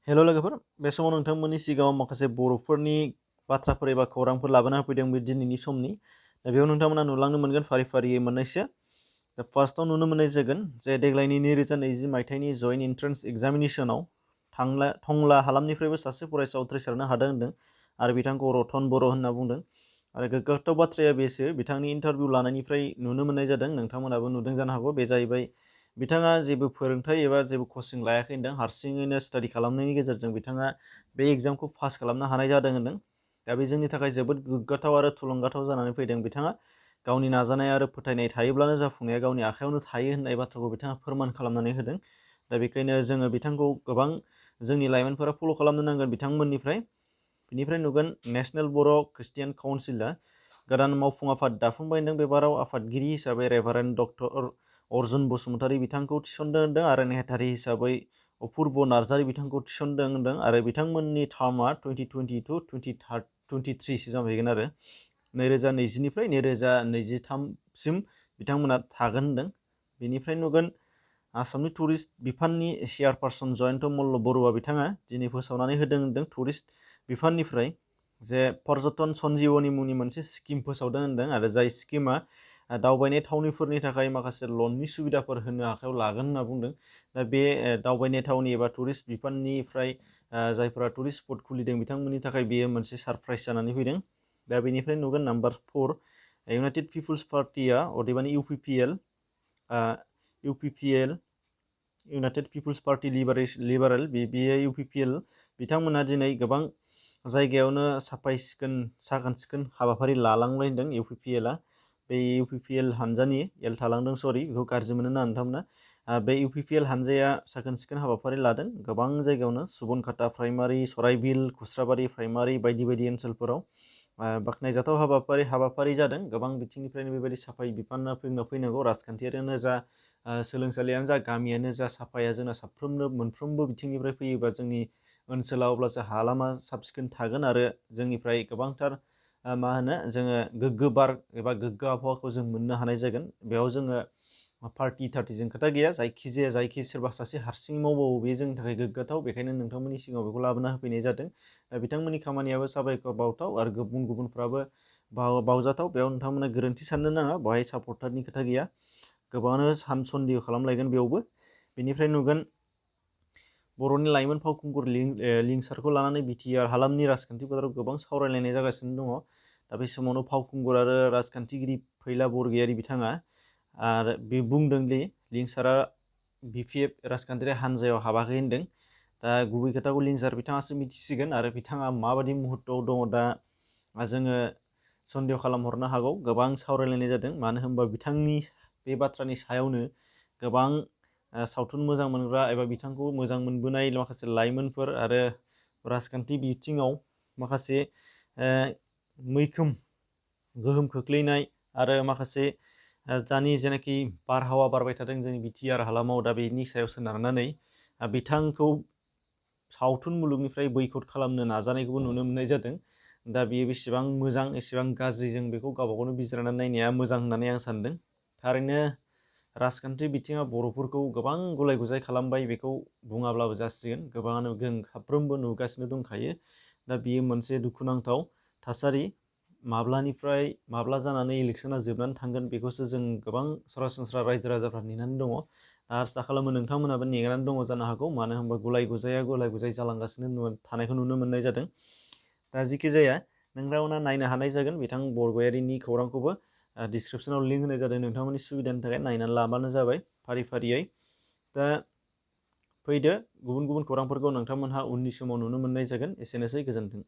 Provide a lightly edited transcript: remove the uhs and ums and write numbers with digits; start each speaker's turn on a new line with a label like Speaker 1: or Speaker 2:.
Speaker 1: हेल' लोगोफोर, बे समाव नोंथांमोननि सिगाङाव माखासे बर'फोरनि बाथ्राफोर एबा खौरांफोर लाबोना होफैदों बे दिनैनि समनि। दा बेयाव नोंथांमोना नुलांनो मोनगोन फारि फारियै मोननैसो। दा फार्स्टआव नुनो मोननाय जागोन जे देग्लायनि 2020 मायथाइनि जयेन्ट एन्ट्रेन्स एग्जामिनेसनाव टंला हालामनिफ्रायबो सासे फरायसा उथ्रिसारनो हादों होनदों आरो बिथांखौ रतन बर' होनना बुंदों। आरो गोग्गाथाव बाथ्राया बेसो, बिथांनि इन्टारभिउ लानायनिफ्राय नुनो मोननाय जादों, नोंथांमोनाबो नुदों जानो हागौ। बे जाहैबाय बिथाङा जेबो फोरोंथाइ एबा जेबो कचिं लायाखै होनदों, हारसिङैनो स्टाडि खालामनायनि गेजेरजों बिथाङा बे एग्जामखौ पास खालामनो हानाय जादों होनदों। दा बे जोंनि थाखाय जोबोद गोग्गाथाव आरो थुलुंगाथाव जानानै फैदों। बिथाङा गावनि नाजानाय आरो फोथायनाय थायोब्लानो जाफुंनाया गावनि आखायावनो थायो होननाय बाथ्राखौ बिथाङा फोरमान खालामनानै होदों। दा बेखायनो जोङो बिथांखौ गोबां जोंनि लाइमोनफोरा फल' खालामनो नांगोन बिथांमोननिफ्राय। बिनिफ्राय नुगोन नेसनेल बर' ख्रिस्टियान काउन्सिलआ गोदान मावफुं आफाद दाफुंबाय होनदों। बे बाराव आफादगिरि हिसाबै रेभारेन्ड डक्टर अर्जुन बसुमतारी बिथांखौ थिसनदों होनदों आरो नेहाथारि हिसाबै अपुर्ब नार्जारी बिथांखौ थिसनदों होनदों। आरो बिथांमोननि टार्मआ 2022 2023 जाहैगोन आरो 2020निफ्राय 2023सिम बिथांमोना थागोन होनदों। बेनिफ्राय नुगोन आसामनि टुरिस्ट बिफाननि चेयारपारसन जयन्त मल्ल बरुवा बिथाङा दिनै फोसावनानै होदों होनदों टुरिस्ट बिफाननिफ्राय जे पर्यटन सन्जीवनी मुंनि मोनसे स्किम फोसावदों होनदों आरो जाय स्किमा दावबायनाय थावनिफोरनि थाखाय माखासे लननि सुबिदाफोर होनो आखायाव लागोन होनना बुंदों। दा बे दावबायनाय थावनि एबा टुरिस्ट बिफाननिफ्राय जायफोरा टुरिस्ट स्पट खुलिदों बिथांमोननि थाखाय बेयो मोनसे सारप्राइज जानानै फैदों। दा बेनिफ्राय नुगोन नाम्बार 4 इउनाइटेड पिपुल्स पार्टिया अदेबानि UPPL United People's Party Liberal बेयो इउपिपिएल बिथांमोनहा दिनै गोबां जायगायावनो साखोन सिखोन हाबाफारि लालांबाय होनदों। इउपिपिएलआ बे इउपिपिएल हानजानि थालांदों, सरि बेखौ गाज्रि मोनो ना नोंथांमोना। बे इउपिपिएल हानजाया साखोन सिखोन हाबाफारि लादों गोबां जायगायावनो, सुबनखाता प्राइमारि, सराइबिल, खुस्राबारि प्राइमारि बायदि बायदि ओनसोलफोराव बाख्नायजाथाव हाबाफारि जादों। गोबां बिथिंनिफ्रायनो बेबायदि साफाय बिफाना फैनांगौ, राजखान्थियारियानो जा सोलोंसालियानो जा गामियानो जा, साफाया जोंना मोनफ्रोमबो बिथिंनिफ्राय फैयोबा जोंनि ओनसोलाव अब्लासो हालामा साब सिखोन थागोन आरो जोंनिफ्राय गोबांथार जोङो गोग्गो बार एबा गोग्गो आबहावाखौ जों मोननो हानाय जागोन। बेयाव जोङो पार्टि थार्टिजों खोथा गैया, जायखि सोरबा सासे हारसिं मावबाबो बे जोंनि थाखाय गोग्गाथाव। बेखायनो नोंथांमोननि सिगाङाव बेखौ लाबोना होफैनाय जादों। दा बिथांमोननि खामानियाबो साबायखर बावथाव आरो गुबुनफ्राबो बावजाथाव। बेयाव नोंथांमोना गोरोन्थि साननो नाङा, बेवहाय सापर्टारनि खोथा गैया, गोबाङानो सन्देह खालामलायगोन बेयावबो। बेनिफ्राय नुगोन बर'नि लाइमोन फावखुंगुर लिंसारखौ लानानै बिटिआर हालामनि राजखान्थि फोथाराव गोबां सावरायलायनाय जागासिनो दङ। दा बे समावनो फावखुंगुर आरो राजखान्थिगिरि फैला बरगयारि बिथाङा आरो बे बुंदों दि लिंसारा बिपिएफ राजखान्थियारि हानजायाव हाबाखै होनदों। दा गुबै खोथाखौ लिंसार बिथाङासो मिथिसिगोन आरो बिथाङा माबायदि मुहुर्तआव दङ दा जोङो सन्देह खालामहरनो हागौ। गोबां सावरायलायनाय जादों, मानो होनबा बिथांनि बे बाथ्रानि सायावनो गोबां सावथुन मोजां मोनग्रा एबा बिथांखौ मोजां मोनबोनाय माखासे लाइमोनफोर आरो राजखान्थि बिथिङाव माखासे मैखोम गोहोम खोख्लैनाय आरो माखासे जेनाखि बारहावा बारबाय थादों जोंनि बिटिआर हालामाव, दा बेनि सायाव सोनारनानै बिथांखौ सावथुन मुलुगनिफ्राय बैकट खालामनो नाजानायखौबो नुनो मोननाय जादों। दा बेयो बेसेबां मोजां एसेबां गाज्रि जों बेखौ गावबा गावनो बिजिरनानै नायनाया मोजां होननानै आं सानदों। थारैनो राजखान्थि बिथिङा बर'फोरखौ गोबां गुलाय गुजाय खालामबाय, बेखौ बुङाब्लाबो जासिगोन। गोबाङानो जों साफ्रोमबो नुगासिनो दंखायो। दा बेयो मोनसे दुखुनांथाव थासारि। माब्ला जानानै इलेक्सना जोबनानै थांगोन बेखौसो जों गोबां सरासनस्रा रायजो राजाफ्रा नेनानै दङ। आसा खालामो नोंथांमोनाबो नेनानै दङ जानो हागौ, मानो होनबा गुलाय गुजाय जालांगासिनो थानायखौ नुनो मोननाय जादों। दा जिखि जाया नोंथांमोना नायनो हानाय जागोन बिथां बरगयारिनि खौरांखौबो। डिसक्रिपसनाव लिंक होनाय जादों, नोंथांमोननि सुबिदानि थाखाय नायनानै लाबानो जाबाय फारि फारियै। दा फैदो, गुबुन गुबुन खौरांफोरखौ नोंथांमोनहा उननि समाव नुनो मोननाय जागोन। एसेनोसै, गोजोन्थों।